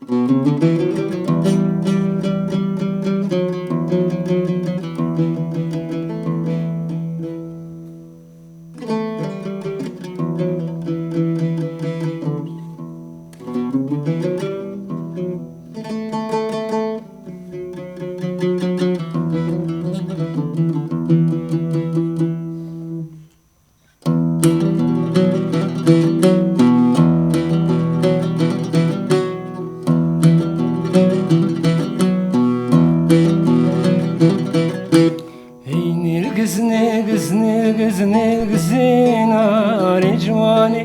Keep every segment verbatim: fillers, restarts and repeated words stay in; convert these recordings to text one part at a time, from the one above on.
Hey nêrgiz, nêrgiz, nêrgiz, nêrgizê narê ciwanê.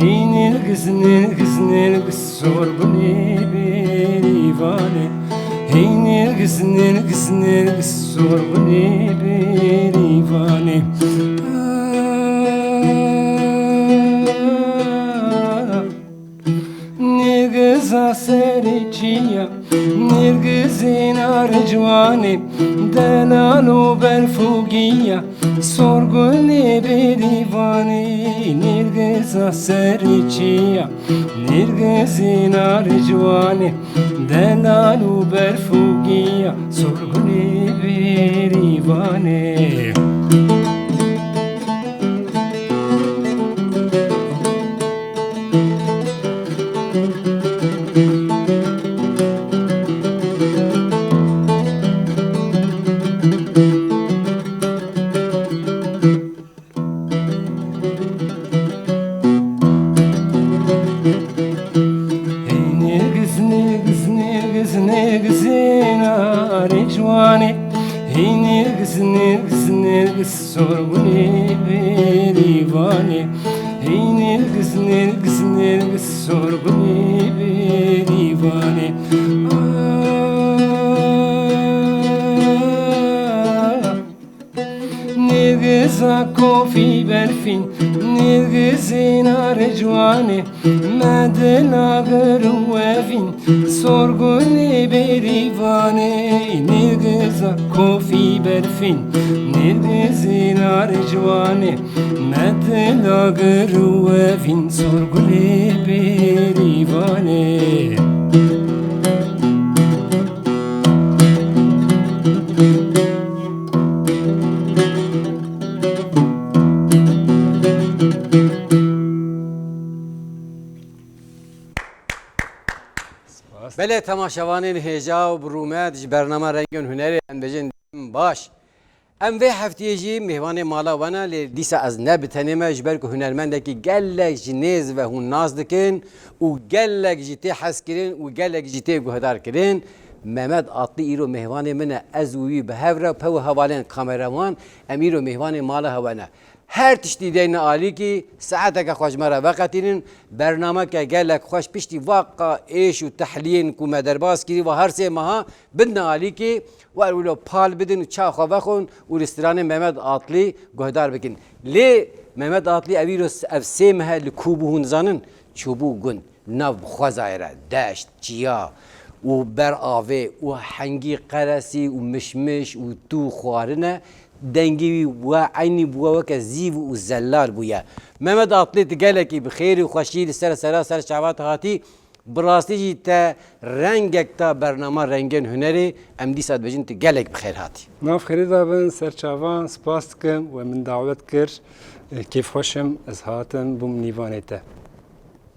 Hey nêrgiz, nêrgiz, nêrgiz, sorgunê berîvanê. Hey nêrgiz, nêrgiz, nêrgiz, sorgunê berîvanê. Nêrgiza serê çiya, nêrgizê narê ciwanê, delal û berf û giya, sorgunê berîvanê. Nêrgiza serê çiya, nêrgizê narê ciwanê, delal û berf û giya, sorgunê berîvanê. Hey nêrgiz, nêrgiz, nêrgiz, nêrgizê narê ciwanê. Hey nêrgiz, nêrgiz, nêrgiz, sorgunê berîvanê. Hey nêrgiz, nêrgiz, nêrgiz, sorgunê berîvanê. Ah. Nêrgiza kofî berfîn, nêrgizê narê ciwanê, me dila gir û evîn, sorgunê berîvanê. Nêrgiza kofî berfîn, nêrgizê narê ciwanê, me dila gir û evîn, sorgunê berîvanê. Belê temaşevanên hêja û bi rûmet ji bernama Rengên Hunerê em dibêjin dem baş. Em vê heftiyê jî mêvanê mala we ne, lê dîsa ez ne bi tenê me, ji ber ku hunermendekî gelek ji nêz ve hûn nas dikin û gelek jî tê hezkirin û gelek jî tê guhdar kirin. Mehmet Atlı îro mêvanê min e, ez û wî bi hev re, pew û hevalên kameraman, em îro mêvanê mala hewe ne. Her tiştî deyne alîkî, saeteke xwe ji me re veqetînin, bernameke gelek xweş piştî vaqa êş û tehliyên ku me derbas kirî va her sê meha, bidin alîkî, wer wilo pal bidin û çawa xwe vexwin û li stranê Mehmet Atlı guhdar bikin. Lê Mehmet Atlı ev îro s-, ev sê mehe li ku bû hûn dizanin? Çûbû gund, nav xwezayê re, deşt, çiya û ber avê û hengî qeresî û mişmiş û tû xwarine, dengê wî we eynî bûye weke zîv û zelal bûye. Mehmet Atlı, tu gelekî bi xêr û xweşî li ser sera ser çava te hatî. Bi rastî jî te rengek da bernama Rengên Hunerê, em dîsa dibêjin tu gelek bi xêr hatî. Nav xêrê da bin, ser çavan, spas dikim we min dawet kir. Kêfxweş im ez hatim bûm nîvanê te.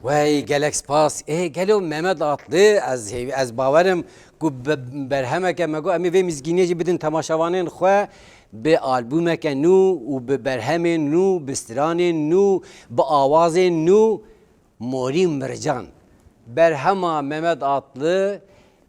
Wey, gelek spas. Ê, gelo Mehmet Atlı, ez hêv-, ez bawerim ku bi berhemeke me got, em ê vê mizgîniyê jî bidin temaşevanên xwe, bi albûmeke nû û bi berhemên nû, bi stranên nû, bi awazên nû. Morî Mircan. Berhema Mehmet Atlı,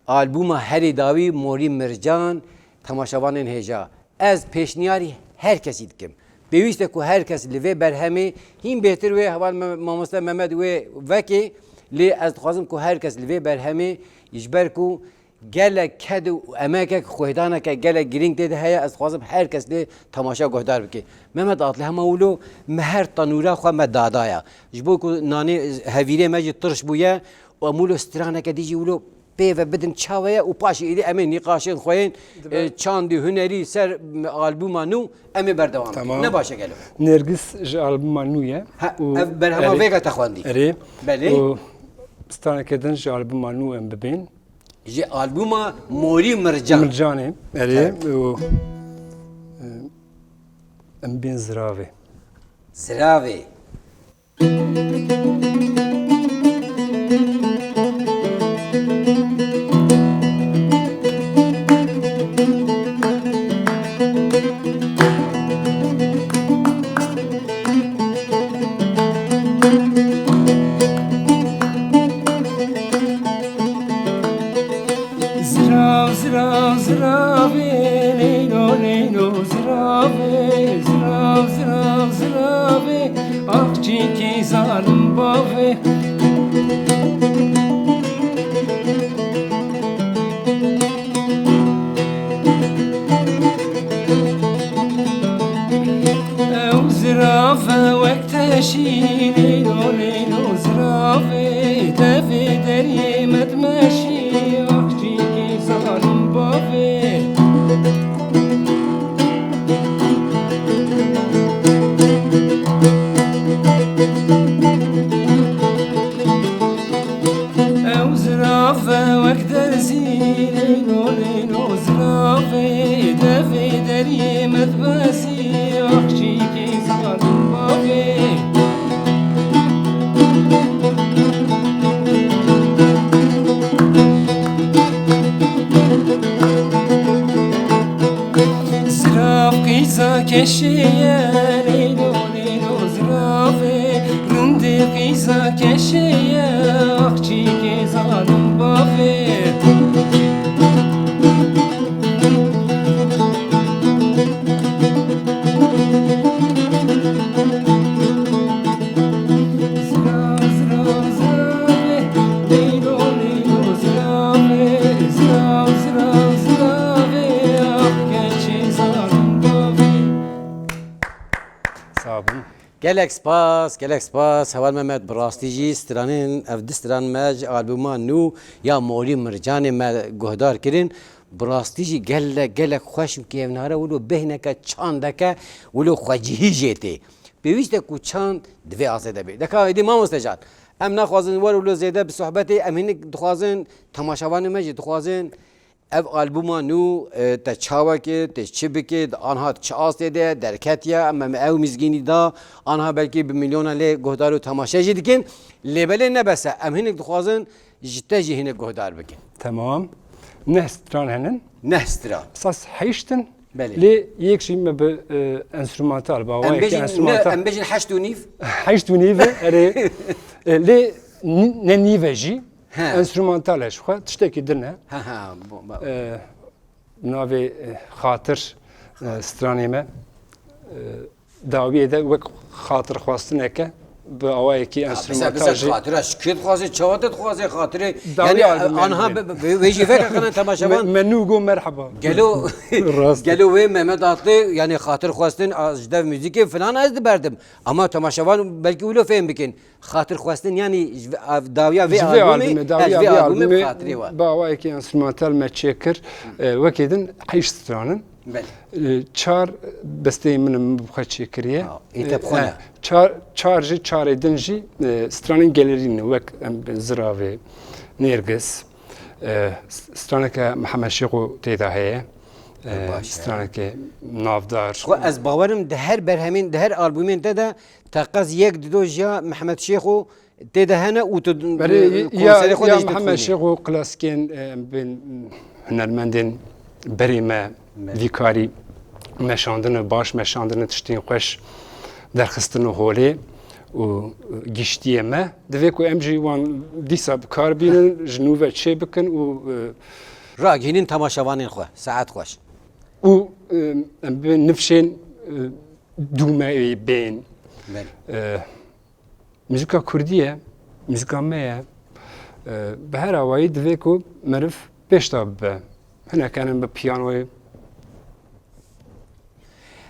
albûma herî dawî Morî Mircan, temaşevanên hêja. Ez pêşniyarî her kesî dikim. Pêwîst e ku her kes li vê berhemê hîn bêhtir wê heval me-, mamoste Mehmet wê vekê, lê ez dixwazim ku her kes li vê berhemê, ji ber ku gelek ked û emekek, xwêdaneke gelek girîng tê de heye, ez dixwazim her kes lê temaşe guhdar bike. Mehmet Atlı, hema wilo me her tanûra xwe me dadaya. Ji bo ku nanê hevîrê me jî tirş bûye û em wilo straneke dî jî wilo pê ve bidin çawa ye û paşê êdî em ê nîqaşên xwe yên, Dibe- e, çandî hunerî ser albûma nû em ê berdewam bikin. Tamam. Ne baş e gelo? Nêrgiz ji albûma nû ye. Ha, û ev berhema erê. Vêga te xwendî. Erê. Belê. Û Straneke din ji albuma nû em bibên. Ji albuma Morî Mircan. Mircanê, erê, Tabii. û, e, em bên Ziravê. Ziravê. Zirav, zirav, ziravê, leylo, leylo, ziravê, zirav, zirav, ziravê, axçîkî zalim bavê. Ew zirave wek teşî, leylo, leylo, ziravê, devê deriyê me dimeşî, axçîkî zalim bavê. Ew zirave wek derzî, leylo, leylo, ziravê, devê deriyê me dibesî, axçîkî zalim bavê. Zirav qîza keşê ye, leylo, leylo, ziravê, rindê qîza keşê ye, axçîkê zalim bavê. Zirav, zirav, ziravê, leylo, leylo, ziravê, zirav, zirav, ziravê, ah, keçê zalim bavê. Sağ olun. Gelek spas, gelek spas. Heval Mehmet, bi rastî jî stranên, ev du stran me ji albuma nû ya Morî Mircanê me guhdar kirin. Bi rastî jî gelek, gelek xweş û kêvnare, wilo bêhneke çandeke, wilo xwecihî jê tê. Pêwîst e ku çand di vê astê de bê. Deka êdî mamoste can, em naxwazin wer wilo zêde bi sohbetê, em hinek dixwazin, temaşevanê me jî dixwazin, ev albuma nû, e, te çawa kir, te çi bikir, di anha çi astê de derketiye, em, em ew mizgînî da, anha belkî bi milyona lê guhdar û temaşe jî dikin. Lê belê ne bes e, em hinek dixwazin ji te jî hinek guhdar bikin. Tamam. Neh stran henin. Neh stran. Esas heşt in. Belê. Lê yek jî me bi, e, enstrümantal, bi Em awayekî bêjin ne, enstrümantal. Em bêjin heşt û nîv. Heşt û nîv e, erê. E, lê n-, ne nîv e jî. He. Enstrümantal e ji xwe, tiştekî din e. Ha, ha, bo-, ba- E, navê, e, Xatir, e, stranê me. E, dawiyê de wek xatirxwestineke bi awayekî Ha, enstrümantal bize, bize jî. Xatira ji kê dixwaze, çawa te dixwaze xatirê? Dawî Yani, albumê anha me. Be-, be-, wê jî veke qine temaşevan. Me, me nû got merheba. Gelo, Rast. Gelo wê Mehmet Atlı, yani xatir xwestin, a, ji dev muzîkê filan ez diberdim. Ama temaşevan belkî wilo fêm bikin. Xatir xwestin, yani ji vê, a, dawiya vê Ji vê albumê, albumê, ha, dawiya ji vê vê albumê albumê xatirê we. bi awayekî enstrümantal me çêkir. E, wekê din heşt stranin. Belê. E, çar besteyê min im bi xwe çêkiriye. Ha, ê te bi xwe E, ne? Çar, çar jî, çarê din jî, e, stranên gelerî ne, wek em Ziravê, Nêrgis, e, s-, straneke Mihemed Şêxo tê de heye. E, Baş e. straneke navdar. Xwe ez bawerim di her berhemên, di her albûmên te de teqez yek dido ji ya Mihemed Şêxo tê de hene û tu, Berê, e, ya, konserê xwe ya de jî Mihemed dixwînî. Şêxo klasikên, e, em bên hunermendên berê me Me. vî karî meşandine, baş meşandine, tiştên xweş derxistine holê û giştiyê me. Divê ku em jî wan dîsa bi kar bînin, ji nû ve çê bikin û, e, Ragihînin temaşevanên xwe. Saet xweş. û, e, em bi nifşên, e, dûmeyê bên. Belê. E, Muzîka kurdî ye, muzîka me ye. E, bi her awayî divê ku meriv pêş de bibe. Hinek henin bi piyanoyê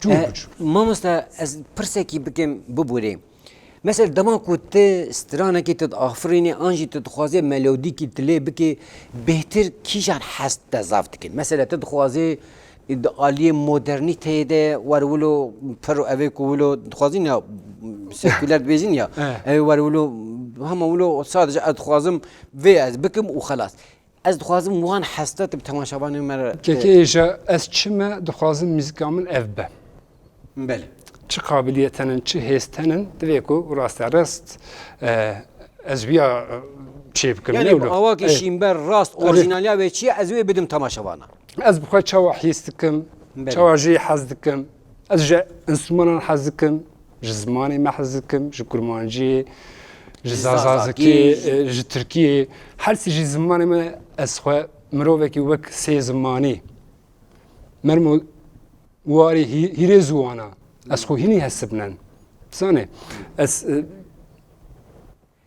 cûr E, bi cûr. Mamoste, ez pirsekî bikim, biborê. Mesela dema ku tu stranekî tu diafirînî, an jî tu dixwazê melodîkî tu lê bikî, bêhtir kîjan hest te zaf dikin? Mesela tu dixwazê di aliyê modernîteyê de wer wilo pir û evê ku wilo dixwazin ya sekuler dibêjin ya, Eh. ew wer wilo Hema wilo sadece ez dixwazim vê ez bikim û xelas. Ez dixwazim wan hesta tu bi temaşevanê me re, Kekê hêja, ez çi me dixwazim muzîka min ev be. Belê. Çi qabiliyet henin, çi hêst henin, divê ku rasterast, e, ez wiya, e, çê bikim. Yani Ne bi wilo? awakî Evet. şînber rast, orîjinaliya wê çi ye, ez wê bidim temaşevana. Ez bi xwe çawa hîs dikim, Belê. çawa jê hez dikim, ez ji enstrûmanan hez dikim, ji zimanê me hez dikim, ji kurmanciyê, ji Ji zazazikê, zazakî. e, ji tirkiyê, her sî jî zimanê me ez xwe mirovekî wek sê zimanî. Mermo warê hî- hîrê ziwana. Ez xwe hînî hesibnen. Zanê, ez, e,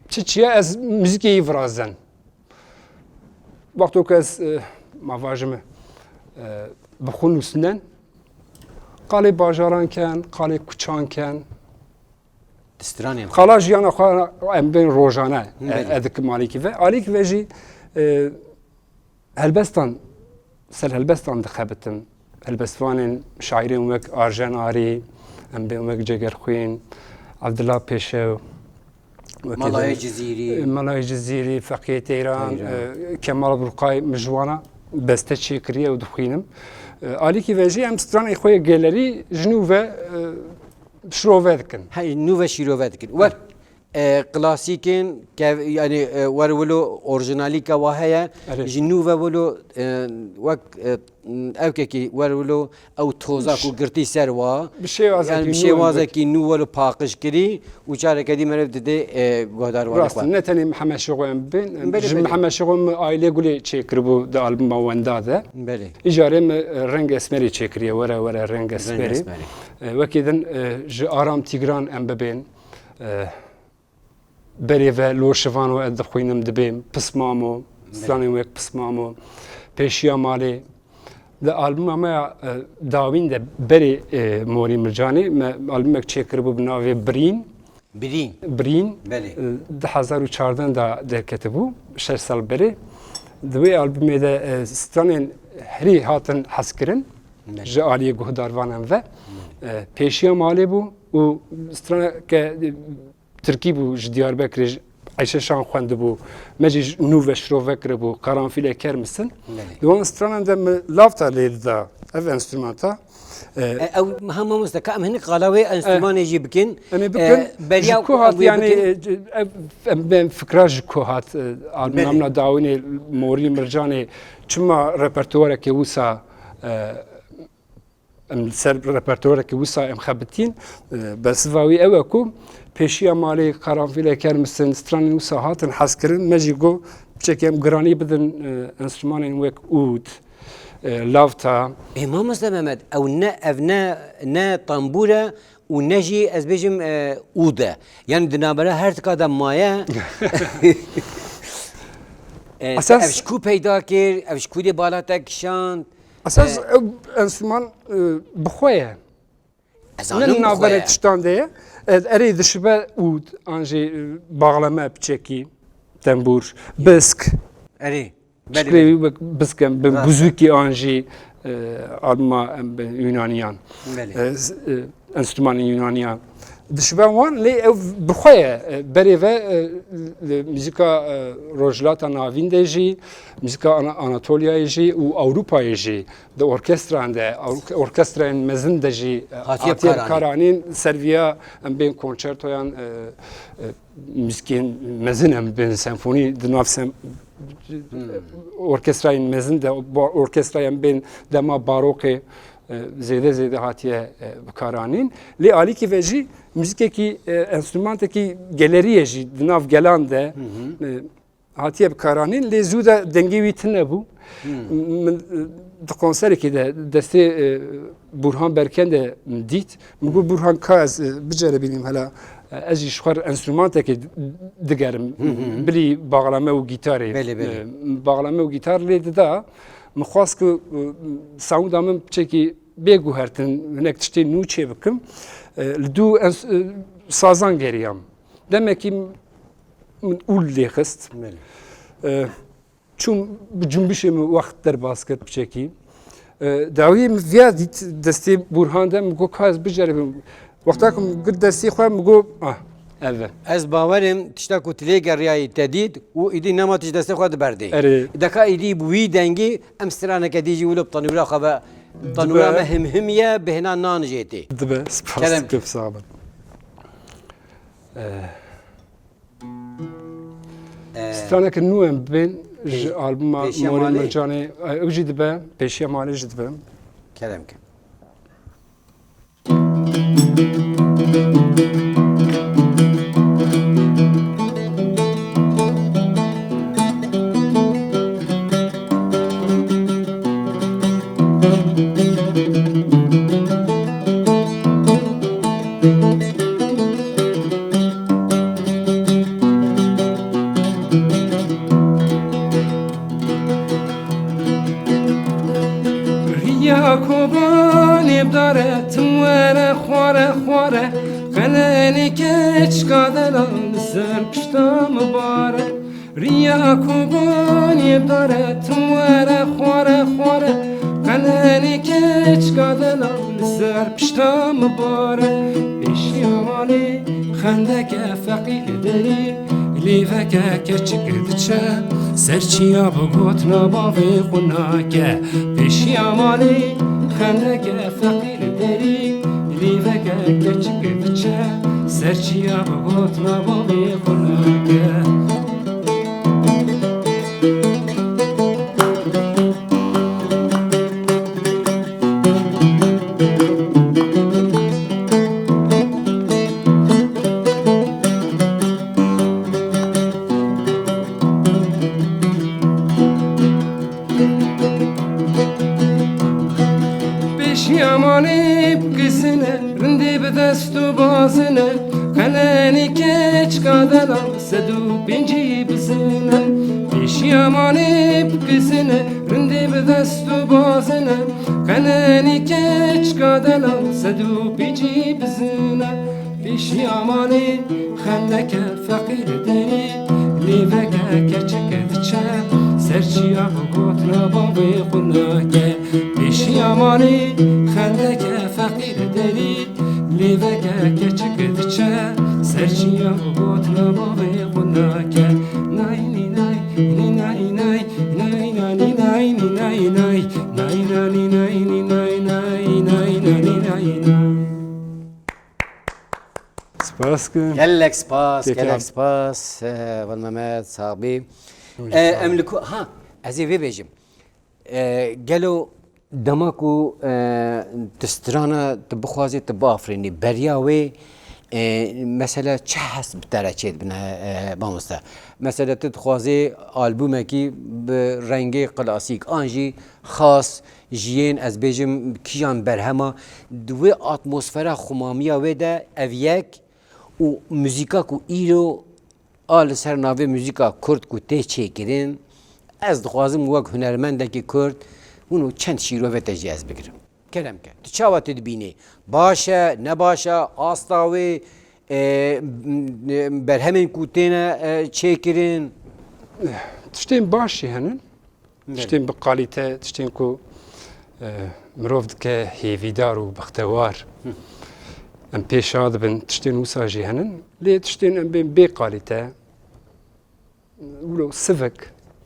çi çiye ez muzîkê yî virazen. Wexto ku ez, e, ma vajime, e, bi xwe nûsnen, qalê bajaran ken, qalê kuçan ken, Di stranên xwe. qala jiyana xwe em bên rojane, e, Belê. e, dikim alîkî ve. Alîkî ve jî, e, helbestan, ser helbestan dixebitim. Helbestvanên şaîrên wek Arjen Arî, em bên wek Cegerxwîn, Abdullah Pêşew, wekî Malayê din- Cizîrî. Malayê Cizîrî, Feqiyê Teyran, Teyran. e, Kemal Burqay, min ji wana beste çêkiriye û dixwînim. E, alîkî ve jî em stranê xwe yê gelerî ji nû ve, e, şirove dikin. Hey, nû ve şîrove dikin. Wer, e, klasîkên, kev, yani, e, wer wilo orîjinalîka wa heye, Erê. Ji nû ve wilo, e, wek, e, ewkekî wer wilo ew toza ku girtî ser wa. Bi şêwazekî Yani bi nû şêwazekî nû wilo paqij kirî û careke dî meriv didê, e, guhdarvanê Rast, xwe. ne tenê Mihemed Şixo em bin, Belê, ji belê. Mihemed Şixo min Aile Gulê çêkiribû di albuma Wenda de. Belê. Îcarê min, e, Reng Esmerî çêkiriye, Were Were Reng Reng Esmerî. Esmerî. E, wekî din, e, ji Aram Tîgran em bibên. E, berê ve Lo Şivano ez dixwînim dibêm, Pismamo, stranên wek Pismamo, Pêşiya Malê. Di albuma me ya, e, dawîn de berê, e, Morî Mircanê me albumek çêkiribû bi navê Birîn. Birîn. Birîn, Belê. e, du hezar û çardeh de derketibû, şeş sal berê. Di wê albumê de, e, stranên herî hatin hezkirin Belê. ji aliyê guhdarvanan ve. E, Pêşiya Malê bû û straneke, e, tirkî bû, ji Diyarbekirê, ji Eyşe Şan xwendibû. Me jî ji nû ve şirove kiribû, Karanfîle Kermisin. Belê. Di wan stranan de min lavta lê dida, ev enstrumenta. E, E, ew, ha mamoste, ka em hinek qala wê enstrûmanê jî bikin. Em ê E, bikin, beriya ji ku hat, em wê yani, bikin. e, ev, em, em fikra ji ku hat, e, albuma Belê. min a dawînê Morî Mircanê çima repertuarekê wisa, e, em li ser repertuarekî wisa em xebitîn, e, bersiva wî ew e ku Pêşiya Malê, Karanfîle Kermisin, stranên wisa hatin hezkirin, me jî got, piçekî em giranî bidin, e, enstrûmanên wek ûd, e, lavta. Ê mamoste Mehmet, ew ne, ev ne, ne tambûr e û ne jî ez bêjim, e, ûd e. Yani di navbera her tika de maye. E, Esas- ev ji ku peyda kir, ev ji ku dê bala te kişand? Esas ew enstrûman, e, bi xwe ye. Ez Ne zanim li bi xwe navberê ye. tiştan de ye. E, erê dişibe ûd, an jî, e, baxleme, piçekî, tembûr, bisk. Erê. Belê, Belê. wek bisk em bin, Rast. buzûkî an jî, e, alma em bin Yunaniyan. Belê. E, z- e, enstrûmanên Yunaniyan. Dişibe wan, lê ew bi xwe ye. E, berê ve, e, li muzîka, e, Rojhilata Navîn de jî, muzîka Ana- Anatoliayê jî û Ewropayê jî di orkestran de, or- orkestrayên mezin de jî, e, Hatiye hatiye bikaranîn. bikaranîn ser viya em bên konçertoyan, e, e, muzîkên mezin em bên senfonî di nav sen- orkestrayên mezin de, ba- orkestrayên bên dema barokê, e, zêde zêde hatiye, e, bikaranîn. Lê alîkî ve jî muzîkekî, e, enstrûmantekî gelerî ye jî di nav gelan de, e, hatiye bikaranîn. Lê zû de dengê wî tune bû. Min, e, di konserekê de destê, e, Burhan Berken de min dît. Min got, Burhan, ka ez, e, biceribînim hela, e, ez jî ji xwe re enstrûmantekê digerim. Bilî baxlame û gîtarê. Belê, belê. E, baxlame û gîtar lê dida. Min xwest ku, e, sounda min piçekî bê guhertin, hinek tiştê nû çê bikim. E, li dû ens- e, sazan geriyam. Demekî min ûl lê xist. Belê. E, çûm bi cumbişê min wext derbas kir piçekî. E, dawiyê min viya dît destê Burhan de, min got, ka ez biceribim. Wexta ku min girt destê xwe, min got, ah, Ev e. Ez bawerim tişta ku tu lê geriyayî te dît û îdî nema tu ji destê xwe diberdê. Erê. Deka îdî bi wî dengî em straneke dî jî wilo bi tanûra xwe ve, tanûra me himhim ye, bêhna nan jê tê. Dibe, spas Kerem dikim, sağ olun. Ee, Straneke nû em bên ji pêş-, albuma Pêşiya Morê Malê. Mircanê, e, ew jî dibe, Pêşiya Malê jî dibe. Kerem ke. Riya Kobanê bidare, tim were xware xware, qelenê keçika delal li ser pişta min bare. Riya Kobanê bidare, tim were xware xware, qelenê keçika delal li ser pişta min bare. Pêşiya malê xendeke feqîr derî, lêveke keçik diçe, ser çiya bi gotina bavê xwe nake. Pêşiya malê xendeke feqîr derî, lêveke keçik diçe, ser çiya bi gotina bavê xwe nake. Pêşiya malê bikizine, rindê bi dest û bazine, qelenê keçika delal sed û pêncî bizine. Pêşiya malê bikizine, rindê bi dest û bazine, qelenê keçika delal sed û pêncî bizine. Pêşiya malê xendeke feqîr derî, lêveke keçik diçe, ser çiya bi gotina bavê xwe nake. Pêşiya malê xendeke feqîr derî, lêveke keçik diçe, ser çiya bi gotina bavê xwe nake. Nay nî nay, nî nay nay, nay na nî nay, nî nay nay, nay na nî nay, nî nay nay, nay na nî nay nay. Spas dikim. Gelek spas, Peki gelek abi. spas, e, Heval Mehmet, sax bî. Buyurun, E, sağ olun. Em li ku, ha, ez ê vê bêjim. E, gelo dema ku, e, tu strana tu bixwazî tu biafirînî, beriya wê, e, mesela çi hest bi te re çêdibine, e, mamoste? Mesela tu dixwazî albûmekî bi rengê klasîk an jî xas ji yên, ez bêjim, kîjan berhema, di wê atmosfera xumamiya wê de ev yek û muzîka ku îro a li ser navê muzîka kurd ku tê çêkirin, ez dixwazim wek hunermendekî kurd hûn û çend şîrovê te jî ez bigirim. Kerem ke. Tu çawa tu dibînî? Baş e, ne baş e, asta wê, e, m-, berhemên ku têne, e, çêkirin? Tiştên baş jî henin. Belê. Tiştên bi kalîte, tiştên ku, e, mirov dike hêvîdar û bextewar. Hı. Em pêşa dibin, tiştên wisa jî henin. Lê tiştên em bên bê kalîte, wilo sivik,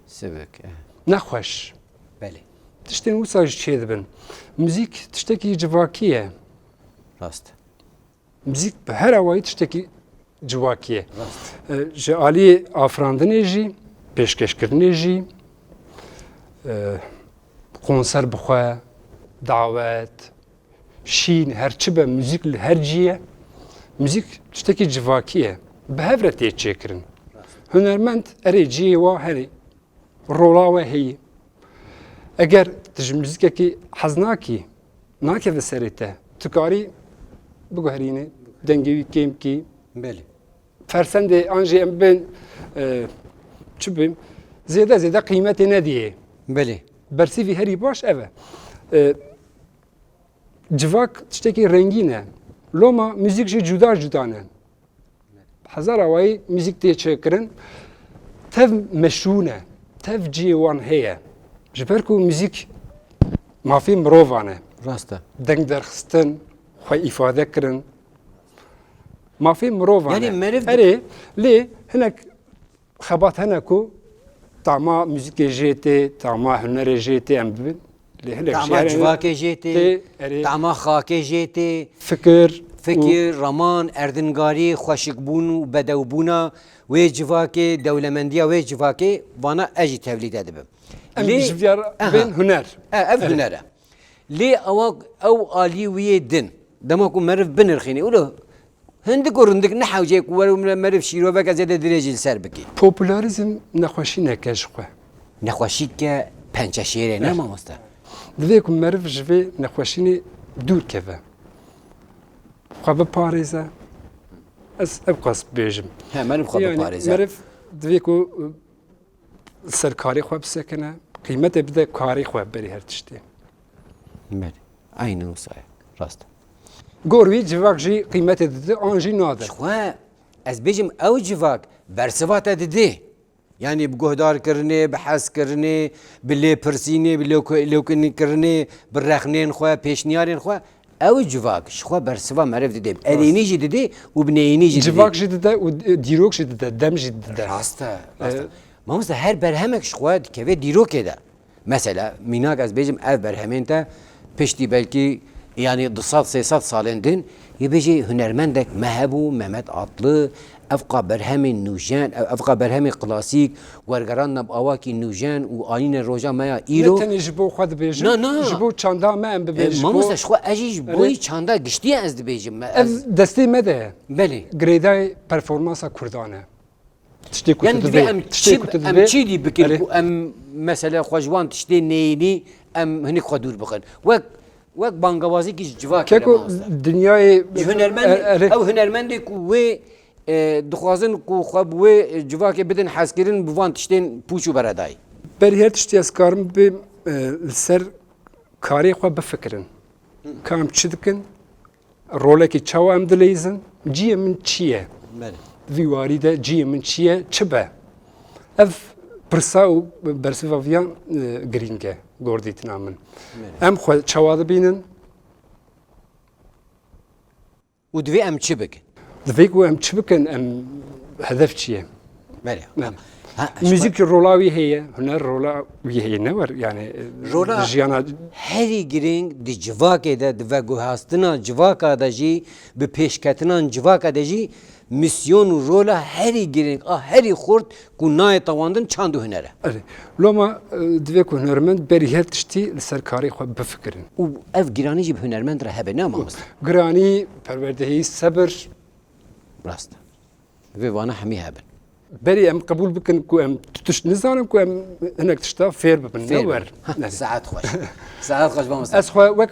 Sivik, e. nexweş. Belê. Tiştên wisa jî çêdibin. Muzîk tiştekî civakî ye. Rast. Muzîk bi her awayî tiştekî civakî ye. Rast. E, ji alî afirandinê jî, pêşkêşkirinê jî, e, konser bixwe, dawet, şîn, her çi be, muzîk li her cî ye. Muzîk tiştekî civakî ye. Bi hev re tê çêkirin. Rast. Hunermend erê cihê wa herî rola we heye. Eger tu ji muzîkekî hez nakî, nakeve serê te, tu karî biguherînî, dengê wî kêm kî. Belê. Fersendê an jî em bên, e, çi bêm, zêde zêde qîmetê nediyê. Belê. Bersîvî herî baş ev e. E, civak tiştekî rengîn e. Loma muzîk jî cuda cuda ne. Hezar awayî muzîk tê çêkirin. Tev meşrûn e. Tev cihê wan heye. Ji ber ku muzîk mafê mirovan e. Rast e. Deng derxistin, xwe îfade kirin. Mafê mirovan Yanî e. meriv di- Erê, lê hinek xebat hene ku tama muzîkê jê tê, tama hunerê jê tê em bibin. Lê hinek jî Tama hene civakê jê tê, tê, erê. tama xakê jê tê, Fikir û fikir, raman, erdingarî, xweşikbûn û bedewbûna wê civakê, dewlemendiya wê civakê, vana ez jî tevlî de dibim. Em Lê, ji vîya re aha. bên huner. E, ev Erê. huner e. Lê ewa, ew alî wî yê din, dema ku meriv binirxînî, wilo hindik û rindik nehewcê ku were meriv şîroveke zêde dirêjî li ser bikî. Popülerîzm nexweşîneke ji xwe. Nexweşîke pençeşêrê ne Erê. mamoste? Divê ku meriv ji vê nexweşînê dûr keve. Xwe biparêze. Ez ev qas bêjim. He, meriv xwe Yanî biparêze. meriv divê ku ser karê xwe bisekine, qîmetê bide karê xwe berî her tiştê. Belê. Aynen wisa ye. Rast. Gor wî civak jî qîmetê dide, an jî nade. Ji xwe ez bêjim ew civak bersiva te didê. Yanî bi guhdarkirinê, bi hezkirinê, bi lêpirsînê, bi lêko-, lêkinîkirinê, bi rexnên xwe, pêşniyarên xwe, ew civak ji xwe bersiva meriv didê. Bi erênî jî didê û bi neyînî jî didê. Civak jî dide û dîrok jî dide, dem jî dide. Rast e, rast e. E, Mamoste, her berhemek ji xwe dikeve dîrokê de. Mesela, mînak ez bêjim, ev berhemên te piştî belkî, yanî du sed sê sed salên din, yê bêjî hunermendek me hebû, Mehmet Atlı, evqa berhemên nûjen, ev-, evqa berhemên klasîk, wergerandine bi awakî nûjen û anîne roja me ya Ne îro. tenê ji bo xwe dibêjim, Na, na. ji bo çanda me em E, bibêjin, ji bo Mamoste, ji xwe ez jî ji Erê. boyî çanda giştî ye ez dibêjim. Me, Ev ez destê me de ye. Belê. Girêdayê performansa Kurdan e. Tiştê ku Yanî tu divê dibê, em tiştê çi, ku tu em dibê, çî dî bikin erê. ku em mesela xwe ji wan tiştê neyînî em hinik xwe dûr bixin. Wek, wek bangawazîkî ji civakê re Keko mamoste. dinyayê Ji hunermendê, e, erê. ew hunermendê ku wê, e, dixwazin ku xwe bi wê civakê bidin hezkirin bi van tiştên pûç û beredayî. Berî her tiştî ez karim bêm, e, li ser karê xwe bifikirin. Ka em çi dikin? Rolekî çawa em dileyîzin? Ciyê min çi ye? Belê. Vî warî de ciyê min çi ye? Çi be? Ev pirsa û bersiva viyan, e, girîng e, gordîtina min. Belê. Em xwe çawa dibînin? Û divê em çi bikin? Divê ku em çi bikin, em hedef çi ye? Belê. Belê. Ha, Muzîk rola wî heye, huner rola wî heye, ne wer, yani, e, Rola jiyana herî girîng di civakê de, di veguhastina civaka de jî, bi pêşketinan civaka de jî misyon û rola herî girîng a herî xurt ku nayê tewandin çand û huner e. Erê. Loma, e, divê ku hunermend berî her tiştî li ser karê xwe bifikirin. Û ev giranî jî bi hunermend re hebe, ne mamoste? Giranî, perwerdehî, sebir. Rast e. Divê vana hemî hebin. Berî em qebûl bikin ku em tu tişt nizanin, ku em hinek tişta fêr bibin, ne Fêr wer. bibin. Ha, Ne. saet xweş. Saet xweş, mamoste. Ez xwe wek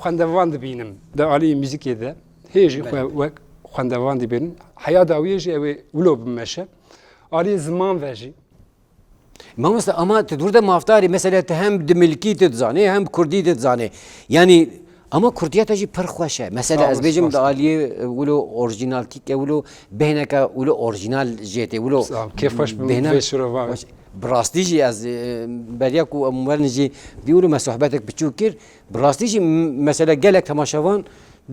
xwendevan dibînim di alî muzîkê de. Hê jî xwe Belê. wek xwendevan dibînim. Heya dawiyê jî ew ê wilo bimeşe. Alî ziman ve jî. Mamoste, ama tu dûr de mafdarî, mesela tu hem dimilkî tu dizanê, hem kurdî tu dizanê. Yanî, ama kurdiyeta jî pir xweş e. Mesela Sağ ez ol, bêjim spas. di aliyê, e, wilo orjinaltîke, wilo bêhneke, wilo orjinal jê tê, wilo Sağ ol, kêfxweş bim bêhna vê şirova. xweş. Bi rastî jî ez, e, beriya ku em werin jî vî wilo me sohbetek biçûk kir. Bi rastî jî m-, mesela gelek temaşevan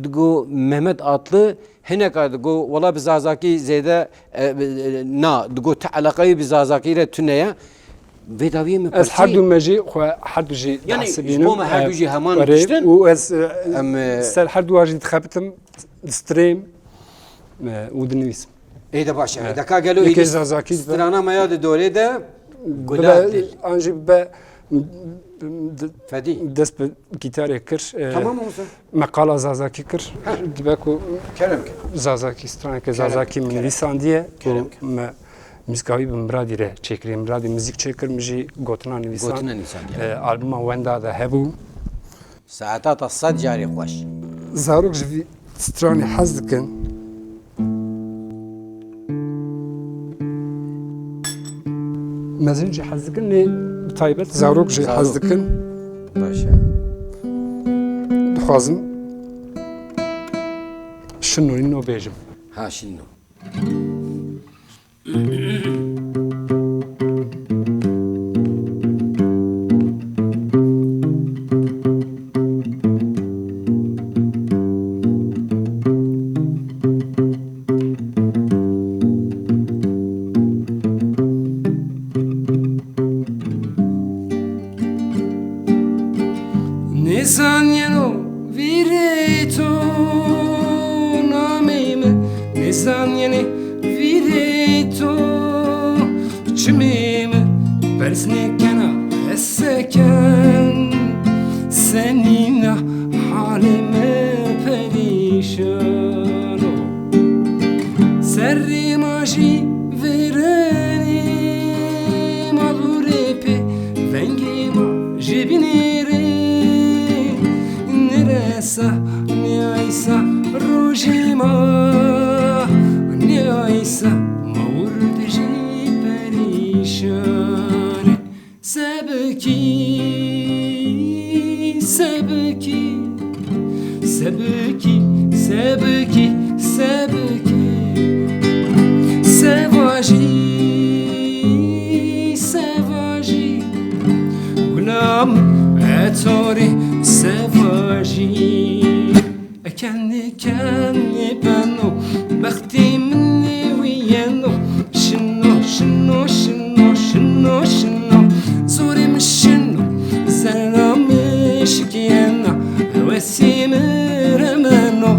digo Mehmet Atlı hineka digo, wela bi Zazakî zêde, e, e, na, digo ti eleqeyî bi Zazakî re tune ye. Vê dawiyê min Ez pirsî. her du me jî xwe her du jî Yanî, dihesibînim. ji bo me her du jî E, heman erê, tiştin. û ez, e, Em, e, ser her du jî dixebitim, distrêm, e, û dinivîsim. Ê de baş e. Evet. Ê de ka gelo Yekê êdî Zazakî dibe. strana me ya di dorê de Bibe, guda dil. an jî bibe, d-, Fedî. dest bi gîtarê kir, e, Tamam olsun. me qala Zazakî kir. Heh. Dibe ku Kerem ke. Zazakî, straneke Kerem, Zazakî min kerem. nivîsandiye Kerem û ke. me muzîka wî bi Miradî re çêkiriye. Miradî muzîk çêkir, min jî gotina nivîsan. Gotina nivîsandiye. E, albuma Wenda de hebû. Saeta te sed carî xweş. Zarok ji vî stranê hez dikin. Mezin jî hez dikin, lê bi taybet zarok jî Zarok. hez dikin. Baş e. Dixwazim şino nîno bêjim. Ha, şino. Nêzanyeno vîrê to namê min, nêzanyene vîrê to çimê min, berz nêkena ez seken, senîna halê me perîşan o. Serrê ma jî vêrenê, ma dûrê pê vengê ma jê binêrê. Niresa, niyaysa rojê ma, niyaysa ma wir dijî perîşan e. Sebikî, sebikî, sebikî, sebikî, sebikî. Sevajî, sevajî, gulam etorê sevajî. Eken eken beno, bextê min ê wî yeno. Şino, şino, şino, şino, şino. Zorê min şino, zerra min şikiyena. Hewesê min remeno.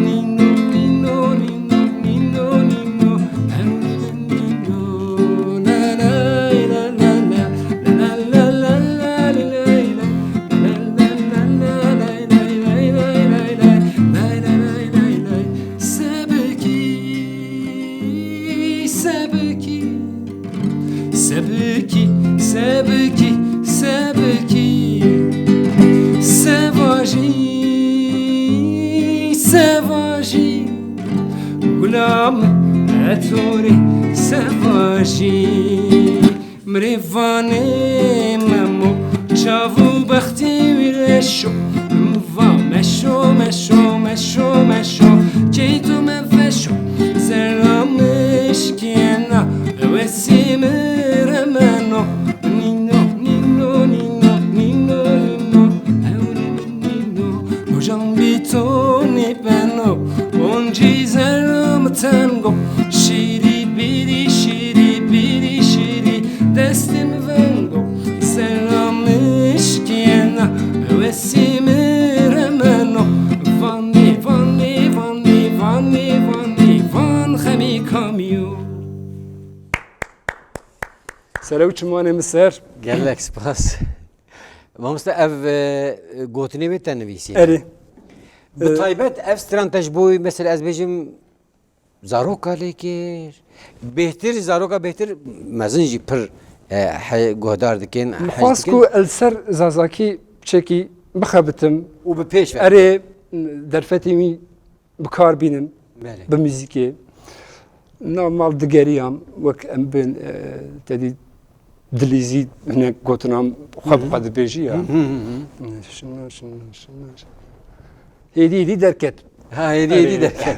Nîno, nîno, nîno, nîno, nîno. Hewlê min nîno. La, la, la, la, la, la, la, la, la, la, la, la. Sebikî, sebikî, sebikî, sebikî, sebikî. Sevajî, sevajî, gulam etorê sevajî. Mirêvanê memo, çav û bextê wî reşo. Min va meşo, meşo, meşo, meşo, key tu me veşo. Zerra min şikiyena, hewesê min remeno. Nîno, nîno, nîno, nîno, nîno, hewlê min nîno. Rojan bî to nêbeno, oncî zerra min tengo. Şîrî bîrî, şîrî bîrî, şîrî destê min vengo. Zerra min şikiyena, hewesê min remeno. Vanê, vanê, vanê, vanê, vanê, van xemê kamî yo. Sere û çimanê min ser. Gelek spas. Mamoste, ev, e, gotinê wê te nivîsî? Erê. Bi E, taybet ev stran te ji bo, mesela, ez bêjim, zaroka lê kir. Bêhtir, zaroka bêhtir mezin jî pir, e, he, guhdar dikin, Min hez xwest dikin. Ku el ser zazakî çekî bixebitim. Û bi pêş ve. Erê, derfetê wî bi kar bînim, Belê. Bi muzîkê. Na mal digeriyam, wek em bên, e, te dî dilîzî hinek gotinan xwe bi xwe dibêjî ya. Hı, hı, hı, hı. Şina, şina, şina, şina. Hêdî, hêdî derket. Ha, hêdî, hêdî Erê. Derket.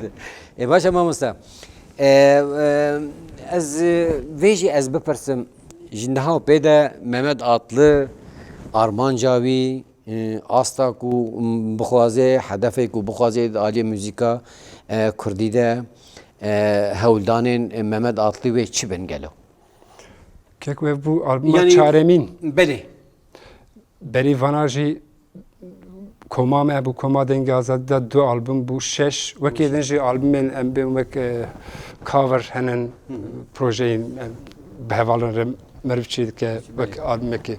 E, baş e, mamosta. E, e, ez, e, vê jî ez bipirsim. Ji niha û pê de Mehmet Atlı, armanca wî, e, asta ku, m, bixwaze, hedefê ku bixwaze di aliyê muzîka, e, kurdî de, e, hewldanên, e, Mehmet Atlı wê çi bin gelo? Kek we bû albuma Yani, çaremîn. Belê. Berî vana jî koma me bû, koma Dengê Azadî de du album bû, şeş. Wekî din jî albumên em bên wek, e, cover henin, Hı hı. Projeyên em bi hevalên re meriv çê dike, Belê. Wek albumekî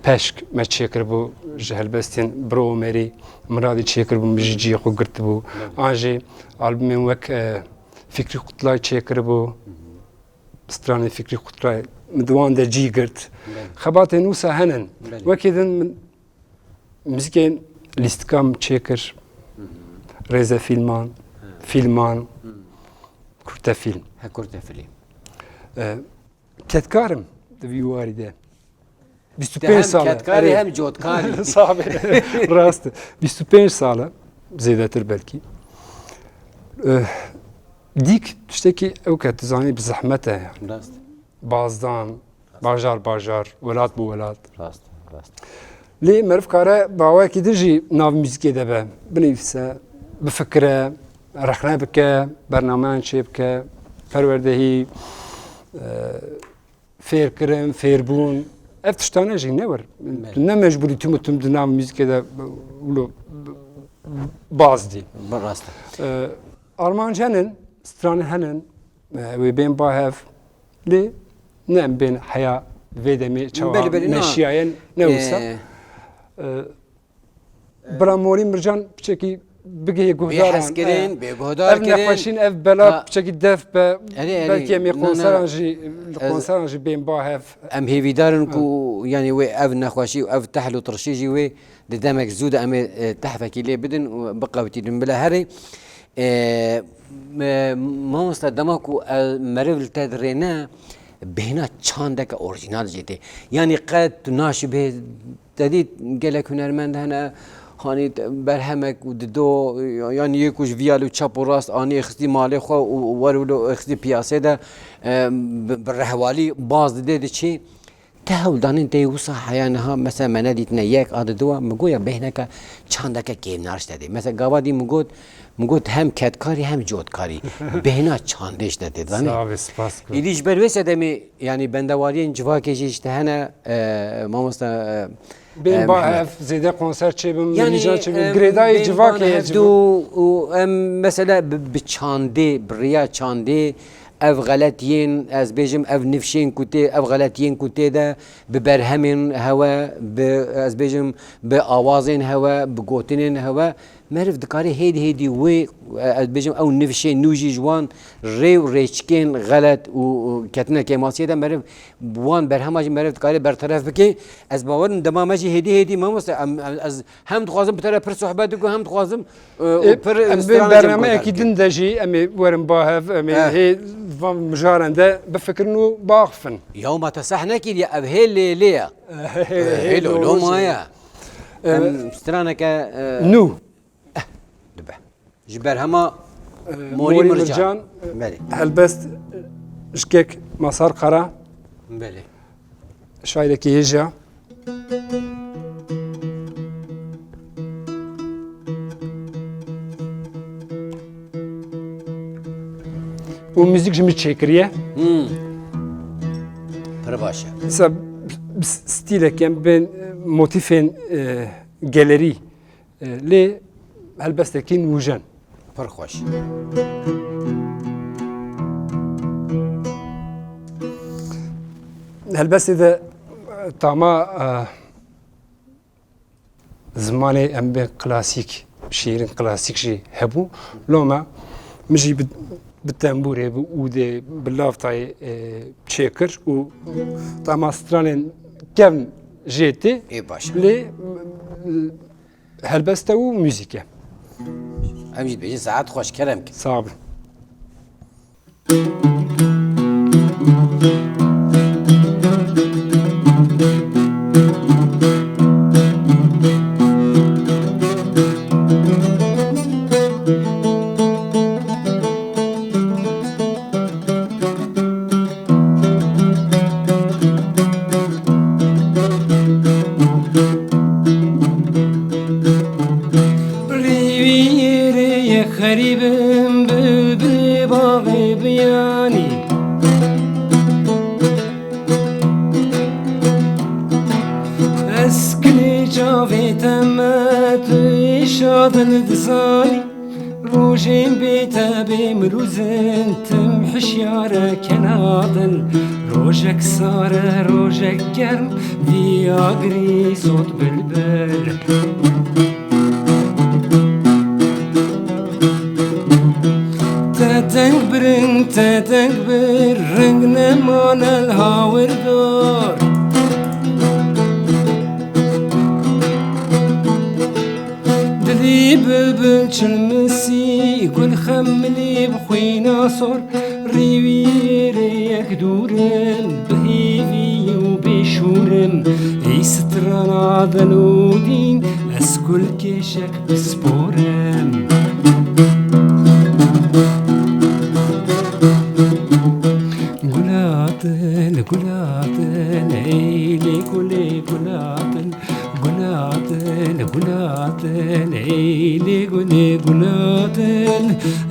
Peşk me çêkiribû ji helbestên Bro Omerî, Miradî çêkiribû, min jî cihê xwe girtibû. Belê. An jî albumên wek, e, Fikrî Kutlay çêkiribû, Hı hı. Stranê Fikrî Kutlay, min di wan de cî girt. Belê. Xebatên wisa henin. Belê. Wekî din min muzîkên lîstika min çêkir, Hı hı. Rêzefîlman, He. Fîlman, Hı. Kurtefîlm. He, kurtefîlm. E, Kedkar im di vî warî de. Bîst û pênc sal e. Hem kedkar î, erê. Hem cotkar î. Sax be. Rast e. Bîst û pênc sal e. Zêdetir belkî. Eh, dîk tiştekî ew ke tu zanî bi zehmet e yani. Rast. Bazdan, bajar bajar, welat bi welat. Rast, rast. Lê meriv kare bi awayekî din jî nav muzîkê de be, binivîse, bifikire, rexne bike, bernameyan çêbike, perwerdehî, e, fêrkirin, fêrbûn, Ev tiştane jî ne wir. Belê. Tu ne mecbûrî tim û tim di nav muzîkê de wilo baz dî. Bi rast e. E, armanc henin, stran henin, e, wê bên ba hev. Lê ne em bên heya vê demê çawa Belê, belê, na. meşiyayen ne wisa. E, E, Bira Morî Mircan piçekî bigihê guhdaran. Bê hez kirin, e, bê guhdar ev kirin. Nexweşîn, ev bela Ha. piçekî def be, Erê, erê. belkî em ê Na, na. konseran jî, Ez konseran jî bên ba hev. Em hêvîdar in ku, yanî wê ev nexweşî û ev tehl û tirşî jî wê di demek zû de em ê, e, tehfekî lê bidin û biqewitînin bila herê. E, me-, mamoste, dema ku, e, meriv li te dirêne, bêhna çandeke orîjinal jê tê. Yanî qet tu naşibê, te dît gelek hunermend hene, hanî te-, berhemek û dido, yanî yê ku ji viya li çap û rast anî xistî malê xwe û wer wilo xistî piyasê de, e, bi, bi rehwalî baz didê diçî. Te hewldanên te yê wisa heya niha, mesela me nedîtine yek a di diwa, mi goya bêhneke çandeke kêmnariş te dê. Mesela gava dî mi got, mi got hem kedkarî hem cotkarî. Bêhna çandê ji te tê, zanî? Sağ ol, spas ku. Îdî ji ber wê sedemê, yanî bendewariyên civakê jî ji te hene, e, mamosta, e, Bên em, ba Heme. hev, zêde konser çêbim, Yanî, nîjan çêbim, em, girêdayê bên civakê ba hev hecî du bû. û em mesela bi, bi çandê, bi riya çandê, ev xeletiyên, ez bêjim, ev nifşên ku tê, ev xeletiyên ku tê de bi berhemên hewe, bi, ez bêjim, bi awazên hewe, bi gotinên hewe, meriv dikare hêdî hêdî wê, ez bêjim, ew nifşên nû jî ji wan rê û rêçikên xelet û, û ketine kêmasiyê de meriv bi wan berhema jî meriv dikare berteref bike. Ez bawer im dema me jî hêdî hêdî mamoste, em, em, ez hem dixwazim bi te re pir sohbet bikim, hem dixwazim, e, û Ê, pir em bê stranekî bernameyekî bikin. din de jî em ê werin ba hev, em ê Eh. hê van mijaran de bifikirin û biaxifin. Ya ma te seh nekiriye, ev hê lê lê ye. Hê lê lê maye. Eh, Em straneke, e, nû. Eh, dibe. Ji berhema Eh, Morî Morî Mircan. Mircan, eh, Belê. helbest, eh, ji kek Masar Kara. Belê. Şairekî hêja. Û muzîk ji min çêkiriye. Hmm. Pir baş e. Mesela stîlek em bên, e, motîfên, e, gelerî, e, lê helbestekî nûjen. Pir xweş. Helbestê de, e, tama, e, zimanê em bê klasîk, şiîrên klasîk jî hebû. Loma min jî bi, bi tembûrê, bi ûdê, bi lavtayê, e, çêkir û tama stranên kevn jê tê. Ê baş. Lê, e, helbest e û muzîk e. Em jî dibêjin saet xweş, kerem ke. Sağ bin. Rêwî rêyek xerîbim, bilbilê baxê biyanî. Ez kilê çavê te me, tu êşa dil dizanî. Rojên bê te bê mirûzin, tim hişyare kena dil. Rojek sar e, rojek germ, vî agirî sot bilbil. Te deng birin, te deng bir, ring nemane li hawirdor. Dilî bilbil çilmisî, gul xemilî bi xwîna sor, rîwî rêyek dûr in, bi hêvî û bê şûr in, ey strana din û dîn, ez gulkêşek pispor im. Gula dil, gula dil, ey lê gulê gula dil, gula dil, Gulatil, ey lê gulê gulatil,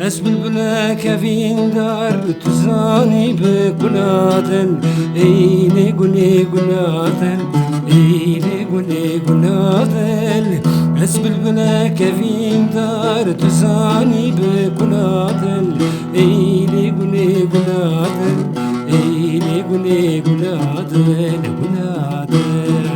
ez bilbilek hevîndar, tu zanî bi gulatil, ey lê gulê gulatil, ey lê gulê gulatil, ez bilbilek hevîndar, tu zanî bi gulatil, ey lê gulê gulatil, ey lê gulê gulatil, gulatil.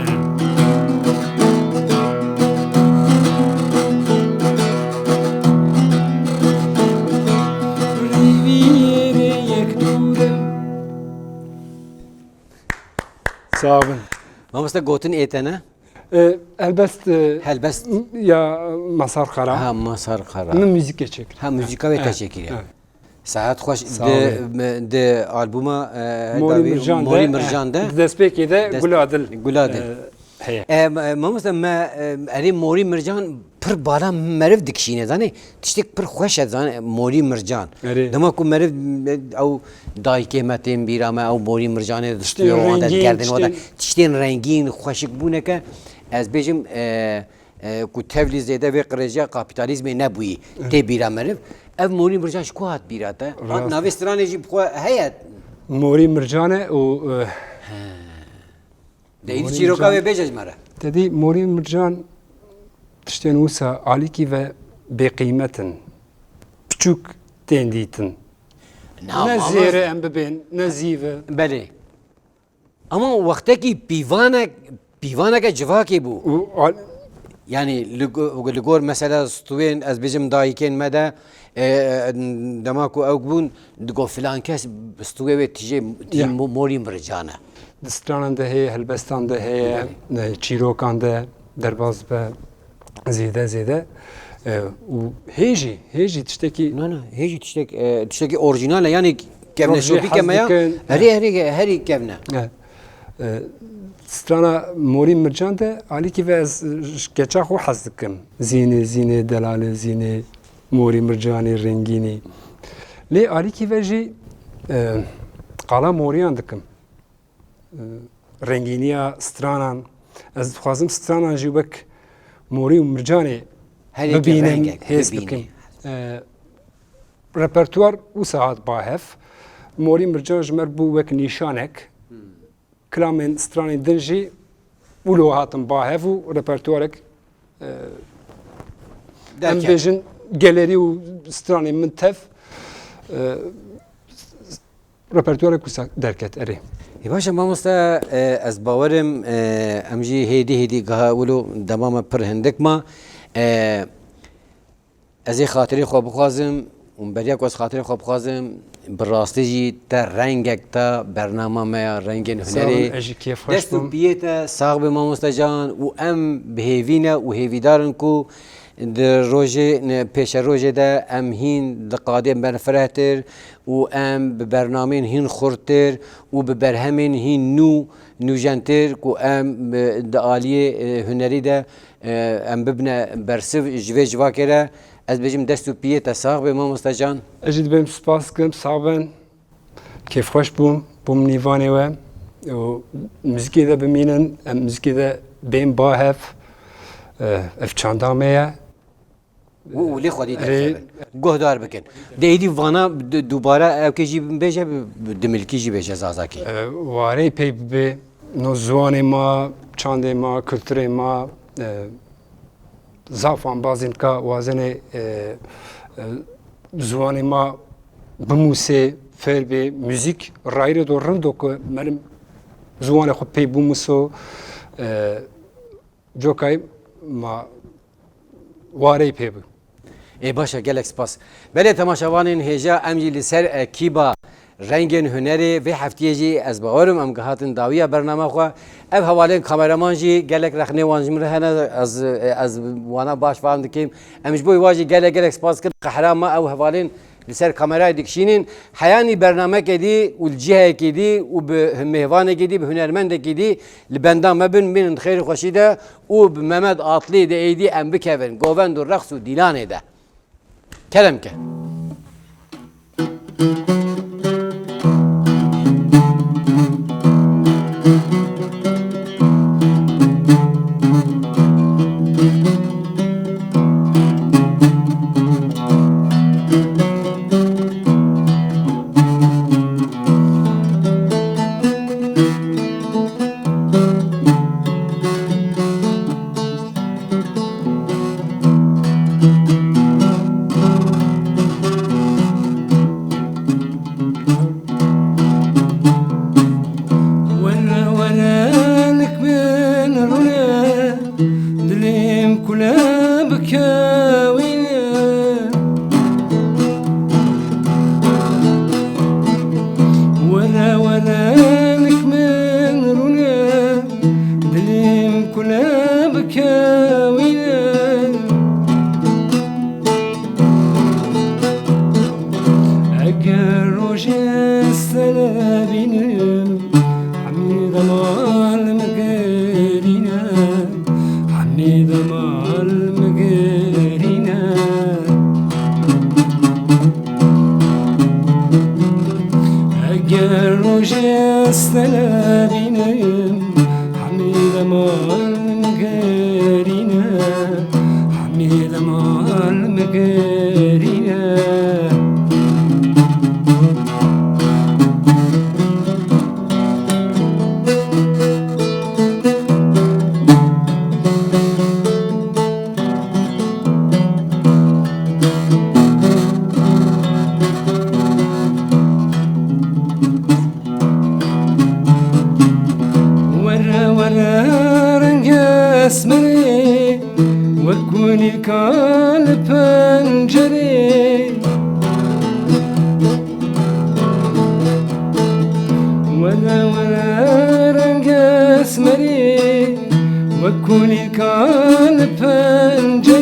Sağ olun. Mamoste, gotin ê te ne? E, helbest, e, Helbest. Ya Masar Kara. Ha, Masar Kara. Min müzik çekir. Ha, müzika ve Ha, te çekir ya. Ha. Saet xweş. Sağ Di, olun. me- di albuma, e, Morî dawî Mircan Morî de, Mircan de. eh, di destpêkê de Dest- Gula Dil, Gula Dil. eh, heye. E, ma- mamoste me, e, erê Morî Mircan pir bala meriv dikişîne, zanê? Tiştek pir xweş e, zanê? Morî Mircan. Erê. Dema ku meriv, e, ew dayikê me tên bîra me, ew Morî Mircanê Tiştên distûye wan de, rengîn, dikerdin wan de. Tiştên Tiştên rengîn, xweşik bûneke, ez bêjim, e, e, ku tevlî zêde vê qirêjiya kapîtalîzmê nebûyî, Evet. tê bîra meriv. Ev Morî Mircan ji ku hat bîra te? Rast. Navê stranê jî bi xwe heye? Morî Mircan e û, e, He. De êdî Morî çîroka Mircan. Wê bêje ji me re. Te dî Morî Mircan tiştên wisa alîkî ve bêqîmet in. Piçûk tên dîtin. Na, Ne mamost- zêre em bibên, ne zîve. Belê. Ama wextekî pîvanek, pîvaneke civakê bû. Û al- Yani li go- li gor mesela stûyên, ez bêjim dayikên me de, e, dema ku ew bûn, digo filan kes stûyê wê tijê, tijî Ya. mo- morî mircan e. Di stranan de heye, helbestan de heye, Belê. e, çîrokan de derbas be zêde zêde. E, û hê jî, hê jî tiştekî Na, na, hê jî tiştek, e, tiştekî orjînal e. Yani kevne Rojê şopîke hez me ya, dikin. herî, herî, herî kevne. E, e, strana Morî Mircan de alîkî ve ez ji keça xwe hez dikim. Zînê, zînê, delalê, zînê, Morî Mircanê, rengînî. Lê alîkî ve jî, e, qala moriyan dikim. E, rengîniya stranan. Ez dixwazim stranan jî wek Morî û Mircanê Herî bibînim, rengek, hêz bibînî. bikim. E, repertuar wisa hat ba hev. Morî Mircan ji me re bû wek nîşanek. Hmm. Kilamên stranên din jî wilo hatin ba hev û repertuarek, e, em Derket. bêjin gelerî û stranên min tev, e, repertuarek wisa derket, erê. Ê baş e mamoste, e, ez bawerim, e, em jî hêdî hêdî giha wilo dema me pir hindik ma. E, Ez ê xatirê xwe bixwazim û beriya ku ez xatirê xwe bixwazim, bi rastî jî te rengek da bernama me ya rengên Sağ olun, hunerê. ez jî kêfxweş Dest û bûm. piyê te sax be mamoste can û em bi hêvî ne û hêvîdar in ku di rojê, ne, pêşerojê de em hîn di qadên berfirehtir û em bi bernameyên hîn xurttir û bi berhemên hîn nû nûjentir ku em, e, di aliyê, e, hunerî de Em bibine bersiv ji vê civakê re, ez bêjim dest û piyê te sax be mamoste can. Ez jî dibêm spas kim, sax bin. Kêfxweş bûm, bûm nîvanê we. Û muzîkê de bimînin, em muzîkê de bên ba hev. Eh, ev çanda me ye. Û, û lê xwedî Erê. derkevin. Guhdar bikin. De êdî vana du- dubare ew kê jî bêje, bi- bi dimilkî jî bêje zazakî. Eh, warê pê bibe, no ziwanê ma, çandê ma, kulturê ma, eh, zaf ambazîn ka wazenê, eh, eh, ziwanê ma bimûsê, fêr bê, muzîk rayîrê do rind do ku merim ziwanê xwe pê bimûso, eh, Cokayî ma wareyî pê bû. Ê baş e, gelek spas. Belê temaşevanên hêja, em jî li ser ekîba Rengên Hunerê vê heftiyê jî ez bawer im em gihatin dawiya bernama xwe. Ev hevalên kameraman jî gelek rexnê wan ji min re hene, ez, ez wana baş fehm dikim. Em ji bo wan jî gelek gelek spas dikin. Qehra me ew hevalên li ser kamerayê dikişînin. Heyanî bernamekê dî û li cihekê dî û bi mêvanekê dî, bi hunermendekê dî li benda me bin, bînin di xêr û xweşî de û bi Mehmet Atlî de êdî em bikevin govend û reqs û dîlanê de. Kerem ke. Lê bikewîne. Eger rojê stelebînim, hemî demal migerîne, hemî demal migerîne. Eger rojê stelebînim, hemî demal migerîne, hemî demal migerîne. Were were rengê esmerê, wek kunîka li pencerê. Were were rengê esmerê, wek kunîka li pencerê.